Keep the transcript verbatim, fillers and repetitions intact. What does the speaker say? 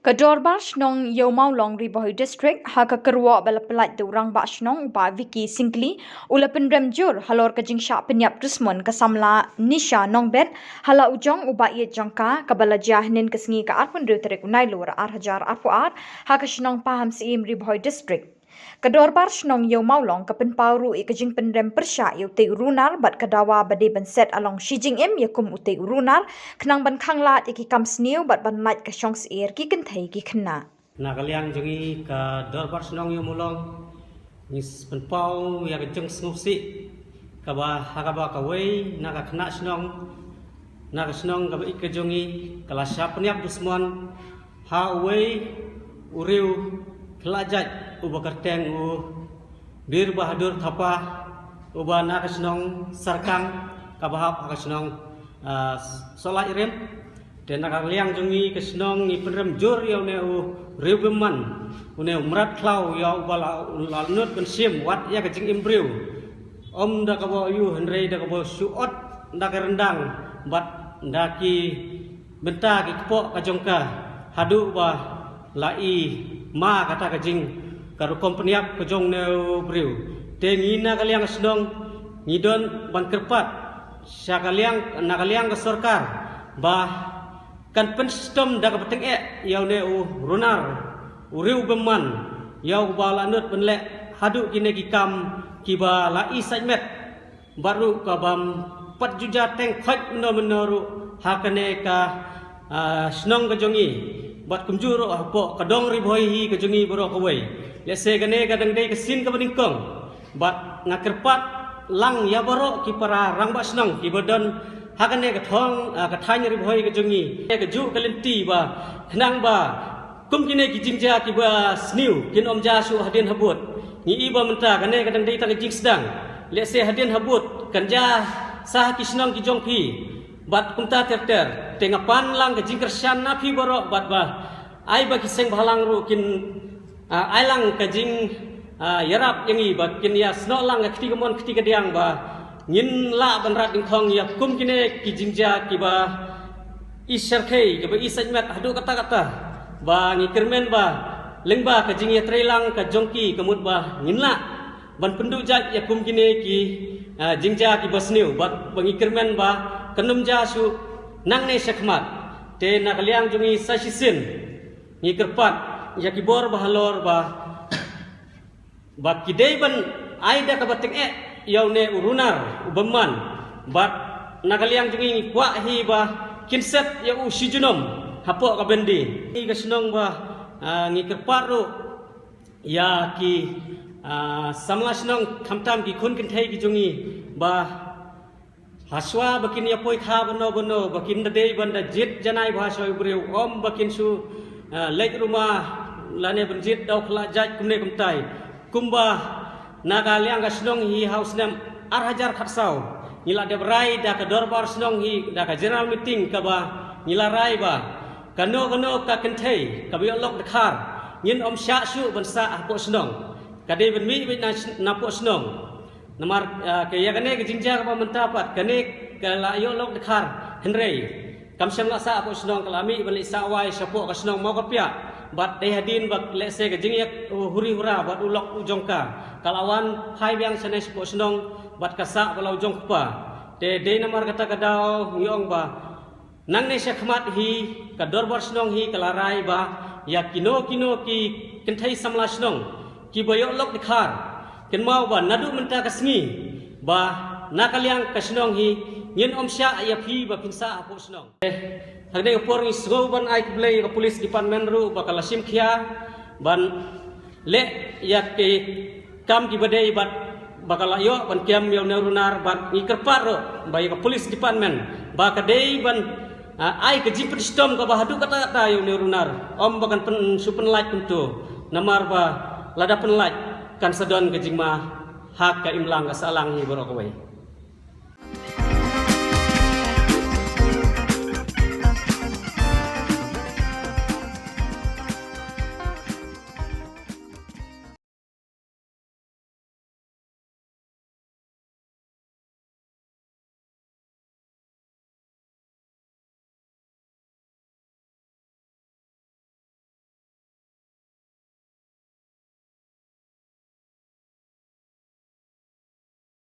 Ka Dorbar Shnong Ïew Mawlong, Ri Bhoi District, ha ka kyrwoh ba la pyllait da u Rangbah Shnong u Bah Vicky Syngkli, u la pynrem jur halor ka jingshah pynïap dusmon ka samla Nisha Nongbet ha la u jong u ba ïeit jong ka, kaba la jia hynnin ka sngi ka arphew hynriew tarik u Nailur ar hajar arphew ar, ha ka shnong Pahamsyiem, Ri Bhoi District. Ka Dorbar Shnong Ïew Mawlong ka pynpaw ruh ïa ka jingpynrem pyrshah ïa utei u runar bad ka dawa ba dei ban set along shi jingim ïa kum utei u runar, khnang ban khanglad ïa ki kam sniew bad ban lait ka shong syier ki kynthei ki khynnah. Na ka liang jong ngi ka Dorbar Shnong Ïew Mawlong, ngi pynpaw ïa ka jingsngewsih kaba ha kaba kawei na ka khynnah shnong, na ka shnong kaba ïeit ka jong ngi, ka la shah pynïap dusmon ha uwei u riew khlajait uba kyrteng u Bir Bahadur Thapa, uba na ka shnong Sarkang, kaba hap ha ka shnong, ah, Sohlahrim. Te na ka liang jong ngi ka shnong ngi pynrem jur ïa une u riew bymman, une u mrad khlaw ïa uba la, la nud ban shim wat ïa ka jingim briew. Ym da kaba ïoh hynrei da kaba shu ot da ka ryndang bad da ki bynta ki kpoh ka jong ka, haduh ba la i ma kata ka jing ka rukom pynïap ka jong une u briew. Te ngi na ka liang ka shnong ngi don ban kyrpad sha ka liang, na ka liang ka sorkar ba kan pynshitom da kaba tyngeh ïa une u runar, u riew bymman, ïa uba la nud ban leh haduh kine ki kam kiba la i sait met. Bad ruh ka bym pat ju jia teng khoit mynno mynno ruh ha kane ka, ah, shnong ka jong ngi. Bad kumjuh ruh hapoh ka dong Ri Bhoi hi ka jong ngi baroh kawei. Lehse kane ka dang dei ka sien kaba nyngkong. Bad nga kyrpad lang ïa baroh ki para rangbah shnong kiba don ha kane ka thong, ah, ka thaiñ Ri Bhoi ka jong ngi, ïa kajuh ka lynti ba khnang ba kum kine ki jingjia kiba sniew kin ym jia shuh hadien habud. Ngi i ba mynta kane ka dang dei tang ka jingsdang. Lehse hadien habud kan jia sha ki shnong ki jong phi. Bad kumta ter ter. Te nga pan lang ka jingkyrshan na phi baroh bad ba ai ba ki seng bhalang ruh kin, ah, ai lang ka jing, ah, ïarap ïa ngi ba kin ïa snoh lang ka kti kamon kti kadiang ba ngin lah ban rat dyngkhong ïa kum kine ki jingjia kiba i shyrkhei, kiba i sait met haduh katta katta. Ba ngi kyrmen ba lyngba ka jingïatreilang ka jong ki ka mut ba ngin lah ban pynduh jait ïa kum kine ki, ah, jingjia kiba sniew bad ba ngi kyrmen ba kan ym jia shuh nangne shakhmat. Te na ka liang jong ngi sa shisien ngi kyrpad ïa ki bor ba halor ba ba ki dei ban ai da kaba tyngeh ïa une u runar u bymman. Bad na ka liang jong ngi ngi kwah hi ba kin set ïa u shi junom hapoh ka byndi. Ngi ka shnong ba, ah, ngi kyrpad ruh ïa ki, ah, samla shnong khamtam ki khun kynthei ki jong ngi ba hashwa ba kin ïa poi kha bano bano, ba kin da dei ban da jied janai ba hashwa u briew, ym ba kin shu, ah, leit ruma lane ban jied daw khlajait kumne kumtai. Kumba na ka liang ka shnong hi ha u snem ar hajar khatsaw ngi la dep rai da ka dorbar shnong hi, da ka general meeting kaba ngi la rai ba kano kano ka kynthei kaba ïoh lok dkhar ngin ym shah shuh ban sah hapoh shnong. Ka dei ban mih beit na, napoh shnong. Namar, ah, ka ïa kane ka jingjia kaba mynta pat, kane ka la ïoh lok dkhar, hynrei kam shym la sah hapoh shnong, ka la mih ban leit sah wai shapoh ka shnong Mawkapiah. Bad dei hadien ba lehse ka jingïa, uh, huri hura bad u lok u jong ka, ka la wan phai biang shane shapoh shnong bad ka sah bad la u jong kpa. Te dei namar kata ka daw ngi ong ba nangne shakhmat hi ka dorbar shnong hi ka la rai ba ïa kino kino ki kynthei samla shnong kiba ïoh lok dkhar, kynmaw ba naduh mynta ka sngi ba na ka liang ka shnong hi ngin ym shah ïa phi ba phin sah hapoh shnong. Eh, ha kane ka por ngi sngew ban ai khublei ïa ka police department ruh ba ka la shim khia ban leh ïa ki kam kiba dei bad ba ka la ïoh ban kem ïa une u runar. Bad ngi kyrpad ruh ba ïa ka police department ba ka dei ban, ah, ai ka jingpynshitom kaba haduh katta katta ïa une u runar, ym ba kan pyn, shu pynlait kumto. Namar ba lada pynlait kan sa don ka jingma ha ka imlang ka sahlang hi baroh kawei.